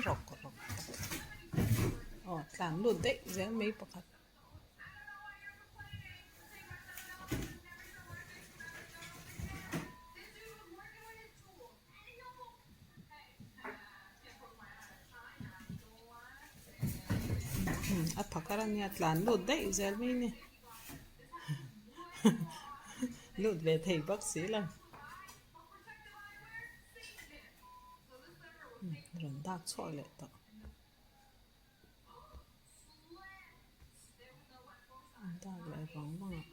rawk rawk aw tlan lut daih zel mai pakhat. A phakar ania tlan lut daih zel mai ni lut ve thei bawk si lo rawn dak chhuak leh tawh. Dak leh vang vang a.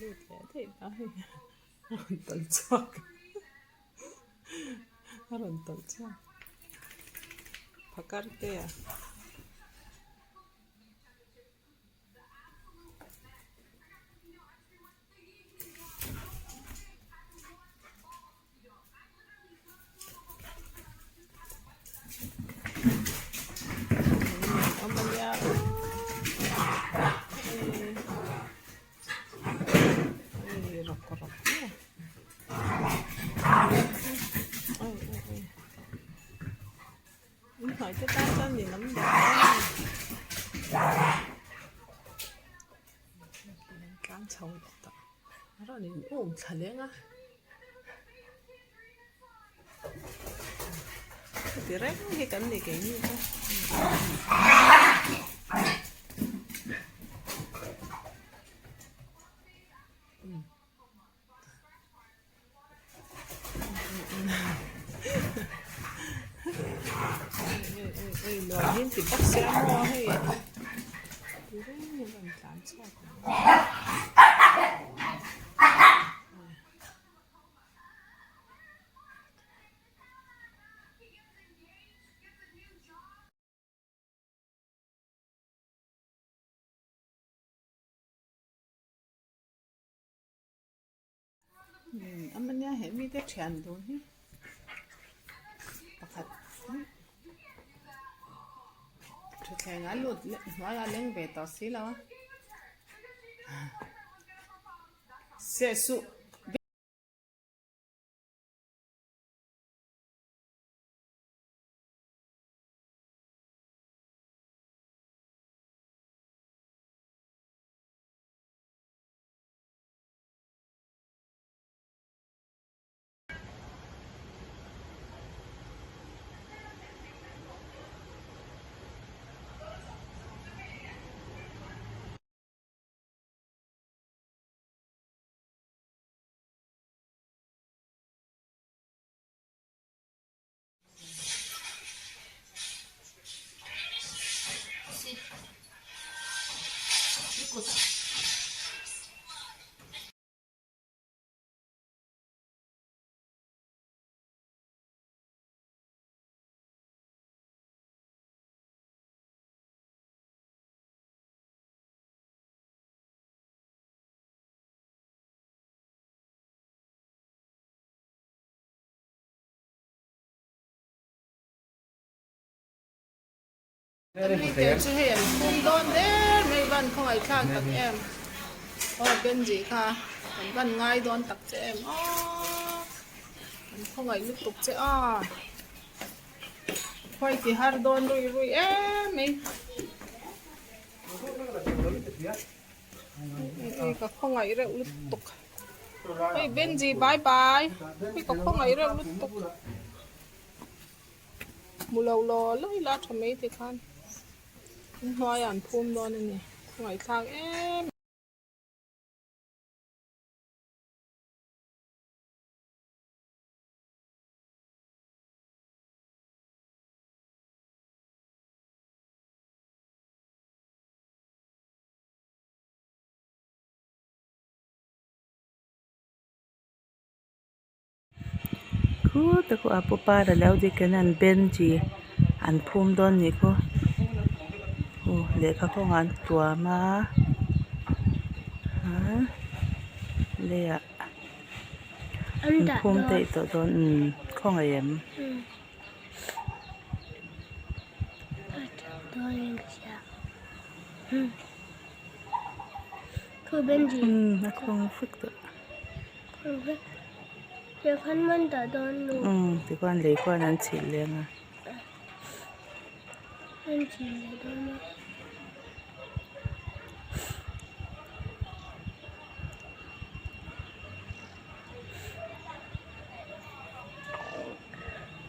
Lut leh daih ta hei a rawn tawlh chhuak a rawn tawlh chhuak phakar te a. Tlang chho leh tawh a rawn in um thla leng a heti reng hi kan ni keini chu. Nuam hi ti bawk sia maw hei ti reng in rawn tlan chhuak ang. Umm a nia he mite thian dun hi pakhat thuthleng a lut hnuai a leng ve tawh si lo a sehsuh. Mite chu hei an phum dawn der mai van khawngaih thlak tak em aw Benji kha kan van ngai dawn tak che em aw kan khawngaih lutuk che a khawi ti har dawn rui rui em mai ka khawngaih reuh lutuk hei Benji bye bye hei ka khawngaih reuh lutuk. Hmu lo law law ila tha mai te khan inhnuaiah an phum dawn a ni ngaihthlak em. Khu te khu a pu para lo dik in an benji an phum dawn nih khu aw lehkha kawngah an tuam a ahh leiah an phum daih tawh dawn umm khawngaih em. Umm a khawng vek tawh. Tiang khan man dah dawn nu. Umm tikhuan lei khuan an chhilh leng a. An chhilh leh dawn a.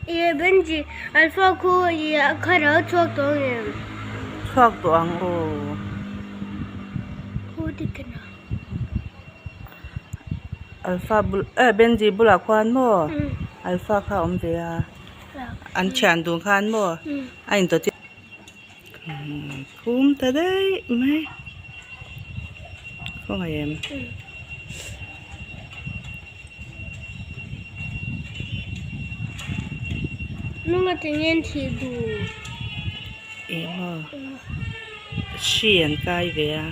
Ih Benji Alpha khu ih a kha ro chhuak tawh ang em? Chhuak tawh ang aw. Khu dik na. Alpha bul eh Benji bulah khuan maw Alpha kha a awm ve a an thian dun khan maw a intawt phum ta daih mai khawngaih em. Nunga tinge an thih duh? Eng maw hri an kai ve a.